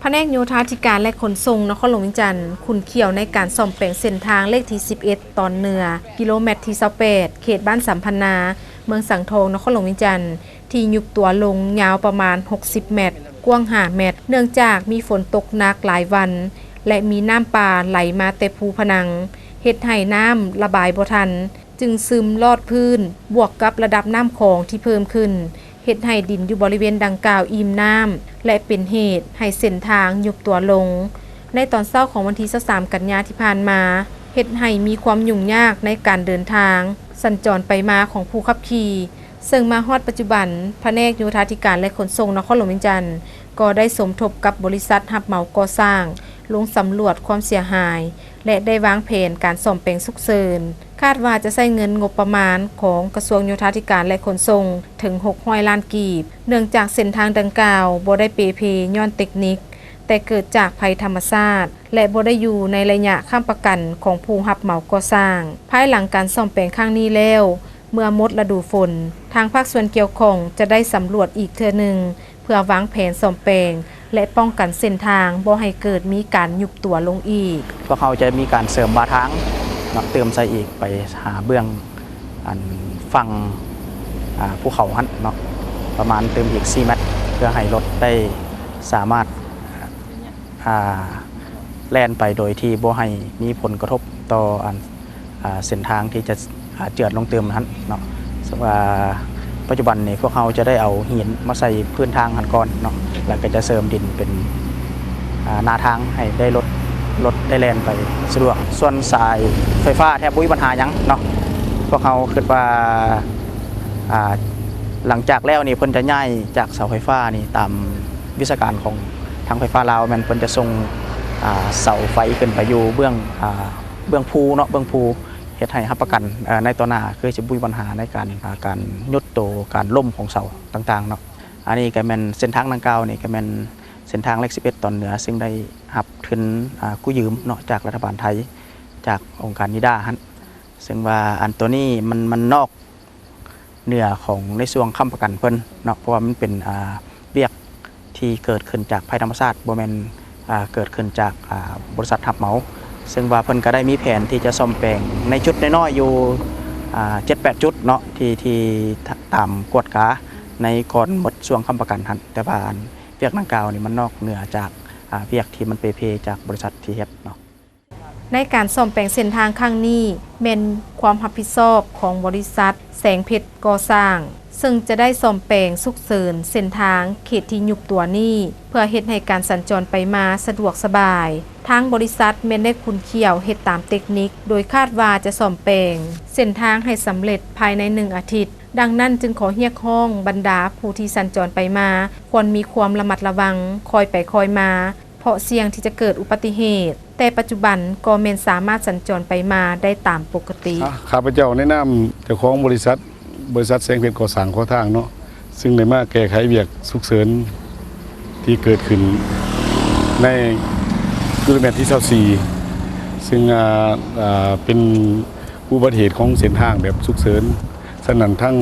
ພະແນກໂຍທາທິການ ແລະ ຂົນສົ່ງນະຄອນຫຼວງວຽງຈັນ ຂຸ້ນຂ້ຽວໃນການສ້ອມແປງເສັ້ນທາງເລກທີສິບເອັດ ຕອນເໜືອ ກິໂລແມັດທີຊາວແປດ ເຂດບ້ານສຳພັນນາ ເມືອງສັງທອງ ນະຄອນຫຼວງວຽງຈັນ ທີ່ຍຸບຕົວລົງຍາວປະມານຫົກສິບແມັດ, ກວ້າງຫ້າແມັດ, ເນື່ອງຈາກມີຝົນຕົກໜັກຫຼາຍວັນ ແລະ ມີນ້ຳປ່າໄຫຼມາແຕ່ພູພະນັງ ເຮັດໃຫ້ນ້ຳລະບາຍບໍ່ທັນ ຈຶ່ງຊຶມລອດພື້ນ ບວກກັບລະດັບນ້ຳຂອງທີ່ເພີ່ມຂຶ້ນ ເຮັດໃຫ້ດິນຢູ່ບໍລິເວນດັ່ງກ່າວອີ່ມນ້ຳ ແລະ ເປັນເຫດໃຫ້ເສັ້ນທາງຍຸບຕົວລົງ. ໃນຕອນເຊົ້າຂອງວັນທີຊາວສາມ ກັນຍາທີ່ຜ່ານມາ ເຮັດໃຫ້ມີຄວາມຫຍຸ້ງຍາກໃນການເດີນທາງ ສັນຈອນໄປມາຂອງຜູ້ຂັບຂີ່, ເຊິ່ງມາຮອດປັດຈຸບັນ ພະແນກໂຍທາທິການ ແລະ ຂົນສົ່ງນະຄອນຫຼວງວຽງຈັນ ກໍໄດ້ສົມທົບກັບບໍລິສັດຮັບເໝົາກໍ່ສ້າງ ລົງສຳຫຼວດຄວາມເສຍຫາຍ ແລະ ໄດ້ວາງແຜນການສ້ອມແປງສຸກເສີນ. ຄາດວ່າຈະໃຊ້ເງິນງົບປະມານຂອງກະຊວງໂຍທາທິການ ແລະ ຂົນສົ່ງເຖິງຫົກຮ້ອຍລ້ານກີບ, ເນື່ອງຈາກເສັ້ນທາງດັ່ງກ່າວບໍ່ໄດ້ເປເພຍ້ອນເຕັກນິກ, ແຕ່ເກີດຈາກໄພທຳມະຊາດ ແລະ ບໍ່ໄດ້ຢູ່ໃນໄລຍະຄ້ຳປະກັນຂອງຜູ້ຮັບເໝົາກໍ່ສ້າງ. ພາຍຫຼັງການສ້ອມແປງຄັ້ງນີ້ແລ້ວ, ເມື່ອໝົດລະດູຝົນ, ທາງພາກສ່ວນກ່ຽວຂ້ອງຈະໄດ້ສຳຫຼວດອີກເທື່ອໜຶ່ງ ເພື່ອວາງແຜນສ້ອມແປງ ແລະ ປ້ອງກັນເສັ້ນທາງບໍ່ໃຫ້ເກີດມີການຍຸບຕົວລົງອີກ. ພວກເຮົາຈະມີການເສີມວາທາງເນາະ ເຕີມໃສ່ອີກໄປຫາເບື້ອງອັນຝັ່ງ ອ່າ ພູເຂົາຫັ້ນເນາະ ປະມານເຕີມອີກສີ່ແມັດ ເພື່ອໃຫ້ລົດໄດ້ສາມາດ ອ່າ ແລ່ນໄປໂດຍທີ່ບໍ່ໃຫ້ມີຜົນກະທົບຕໍ່ອັນ ອ່າ ເສັ້ນທາງທີ່ຈະ ອ່າ ເຈື່ອນລົງຕື່ມຫັ້ນເນາະ. ເຊິ່ງວ່າປັດຈຸບັນນີ້ພວກເຮົາຈະໄດ້ເອົາຫີນມາໃສ່ພື້ນທາງຫັ້ນກ່ອນເນາະ ແລ້ວກໍຈະເສີມດິນເປັນ ອ່າ ໜ້າທາງໃຫ້ໄດ້ລົດ ລົດໄດ້ແລ່ນໄປສະດວກ. ສ່ວນສາຍໄຟຟ້າແທບບໍ່ມີບັນຫາຫຍັງເນາະ ພວກເຮົາຄິດວ່າ ອ່າ ຫຼັງຈາກແລ້ວນີ້ເພິ່ນຈະຍ້າຍຈາກເສົາໄຟຟ້ານີ້ ຕາມວິຊາການຂອງທາງໄຟຟ້າລາວ ແມ່ນເພິ່ນຈະສົ່ງ ອ່າ ເສົາໄຟຂຶ້ນໄປຢູ່ເບື້ອງ ອ່າ ເບື້ອງພູເນາະ ເບື້ອງພູ ເຮັດໃຫ້ຮັບປະກັນ ເອີ ໃນຕໍ່ໜ້າຄືຈະບໍ່ມີບັນຫາໃນການ ອ່າ ການຍຸດໂຕ ການລົ້ມຂອງເສົາຕ່າງໆເນາະ. ອັນນີ້ກໍແມ່ນເສັ້ນທາງດັ່ງກ່າວນີ້ກໍແມ່ນເສັ້ນທາງເລກສິບເອັດ ຕອນເໜືອ ຊຶ່ງໄດ້ຮັບທຶນ ອ່າ ກູ້ຢືມເນາະ ຈາກລັດຖະບານໄທ ຈາກອົງການນິດ້າຫັ້ນ ເຊິ່ງວ່າອັນໂຕນີ້ມັນ ມັນນອກ ເໜືອຂອງໃນຊ່ວງຄ້ຳປະກັນເພິ່ນເນາະ ເພາະວ່າມັນເປັນ ອ່າ ວຽກທີ່ເກີດຂຶ້ນຈາກໄພທຳມະຊາດ ບໍ່ແມ່ນ ອ່າ ເກີດຂຶ້ນຈາກ ອ່າ ບໍລິສັດຮັບເໝົາ ເຊິ່ງວ່າເພິ່ນກໍໄດ້ມີແຜນທີ່ຈະສ້ອມແປງໃນຈຸດນ້ອຍໆຢູ່ ອ່າ ເຈັດແປດຈຸດເນາະ ທີ່ ທີ່ຕາມກວດກາໃນກ່ອນໝົດຊ່ວງຄ້ຳປະກັນຫັ້ນ ແຕ່ວ່າອັນວຽກດັ່ງກ່າວນີ້ມັນນອກເໜືອຈາກ ອ່າ ວຽກທີ່ມັນເປເພຈາກບໍລິສັດທີ່ເຮັດເນາະ. ໃນການສ້ອມແປງເສັ້ນທາງຄັ້ງນີ້ ແມ່ນຄວາມຮັບຜິດຊອບຂອງບໍລິສັດແສງເພັດກໍ່ສ້າງ ເຊິ່ງຈະໄດ້ສ້ອມແປງສຸກເສີນເສັ້ນທາງເຂດທີ່ຍຸບຕົວນີ້ ເພື່ອເຮັດໃຫ້ການສັນຈອນໄປມາສະດວກສະບາຍ. ທາງບໍລິສັດແມ່ນໄດ້ຂຸ້ນຂ້ຽວເຮັດຕາມເຕັກນິກ ໂດຍຄາດວ່າຈະສ້ອມແປງເສັ້ນທາງໃຫ້ສຳເລັດພາຍໃນໜຶ່ງອາທິດ. ດັ່ງນັ້ນຈຶ່ງຂໍຮຽກຮ້ອງບັນດາຜູ້ທີ່ສັນຈອນໄປມາ ຄວນມີຄວາມລະມັດລະວັງ, ຄ່ອຍໄປຄ່ອຍມາ, ເພາະສ່ຽງທີ່ຈະເກີດອຸບັດຕິເຫດ, ແຕ່ປັດຈຸບັນກໍແມ່ນສາມາດສັນຈອນໄປມາໄດ້ຕາມປົກກະຕິ. ຂ້າພະເຈົ້າໃນນາມເຈົ້າຂອງບໍລິສັດ, ບໍລິສັດແສງເພັດກໍ່ສ້າງຂໍທາງເນາະ, ຊຶ່ງໄດ້ມາແກ້ໄຂວຽກສຸກເສີນທີ່ເກີດຂຶ້ນໃນກິໂລແມັດທີຊາວສີ່ ຊຶ່ງ ອ່າ ອ່າ ເປັນອຸບັດຕິເຫດຂອງເສັ້ນທາງແບບສຸກເສີນ. ສະນັ້ນ ທາງ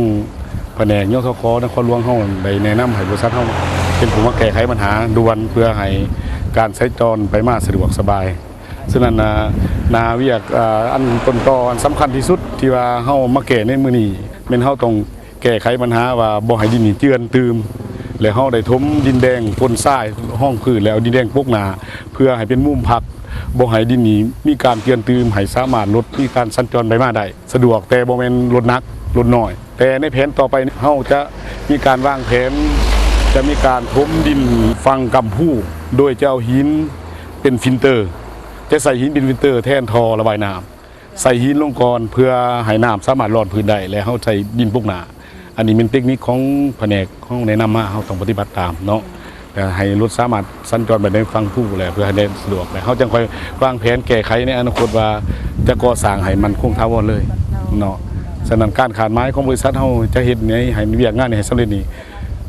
ພະແນກ ຍທຂ ນະຄອນຫຼວງເຮົາໄດ້ແນະນຳໃຫ້ບໍລິສັດເຮົາເປັນຜູ້ມາແກ້ໄຂບັນຫາດ່ວນ ເພື່ອໃຫ້ການສັນຈອນໄປມາສະດວກສະບາຍ. ສະນັ້ນ ໜ້າ ໜ້າວຽກ ອັນຕົ້ນຕໍອັນສຳຄັນທີ່ສຸດທີ່ວ່າເຮົາມາແກ້ໃນມື້ນີ້ ແມ່ນເຮົາຕ້ອງແກ້ໄຂບັນຫາວ່າບໍ່ໃຫ້ດິນນີ້ເຈື່ອນຕື່ມ ແລະ ເຮົາໄດ້ຖົມດິນແດງປົນຊາຍຮອງພື້ນ ແລະ ເອົາດິນແດງປົກໜ້າ ເພື່ອໃຫ້ເປັນມຸມພັກ ບໍ່ໃຫ້ດິນນີ້ມີການເຈື່ອນຕື່ມ ໃຫ້ສາມາດລົດມີການສັນຈອນໄປມາໄດ້ ສະດວກ ແຕ່ບໍ່ແມ່ນລົດໜັກ ລົດນ້ອຍ. ແຕ່ໃນແຜນຕໍ່ໄປ ເຮົາຈະມີການວາງແຜນ ຈະມີການຖົມດິນຝັ່ງກຳພູ ໂດຍຈະເອົາຫີນເປັນຟິນເຕີ ຈະໃສ່ຫີນເປັນຟິນເຕີແທນທໍ່ລະບາຍນ້ຳ ໃສ່ຫີນລົງກ່ອນ ເພື່ອໃຫ້ນ້ຳສາມາດລອດພື້ນໄດ້ ແລະ ເຮົາໃສ່ດິນປົກໜ້າ. ອັນນີ້ແມ່ນເຕັກນິກຂອງພະແນກເຮົາແນະນຳມາ ເຮົາຕ້ອງປະຕິບັດຕາມເນາະ ແລະ ໃຫ້ລົດສາມາດສັນຈອນໄປໃນຝັ່ງພູ ແລະ ເພື່ອໃຫ້ໄດ້ສະດວກ ແລະ ເຮົາຈັ່ງຄ່ອຍວາງແຜນແກ້ໄຂໃນອະນາຄົດວ່າຈະກໍ່ສ້າງໃຫ້ມັນຄົງຖາວອນເລີຍເນາະ. ສະນັ້ນ ການຄາດໝາຍຂອງບໍລິສັດເຮົາຈະເຮັດໃນ ໃຫ້ວຽກງານນີ້ໃຫ້ສຳເລັດນີ້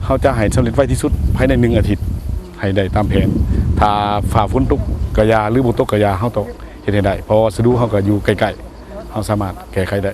ເຮົາຈະໃຫ້ສຳເລັດໄວທີ່ສຸດພາຍໃນໜຶ່ງອາທິດ ໃຫ້ໄດ້ຕາມແຜນ. ຖ້າຟ້າຝົນຕົກກະຢ່າ ຫຼື ບໍ່ຕົກກະຢ່າ ເຮົາຕ້ອງເຮັດໃຫ້ໄດ້ ເພາະວ່າສະດຸເຮົາກໍຢູ່ໃກ້ໆ ເຮົາສາມາດແກ້ໄຂໄດ້.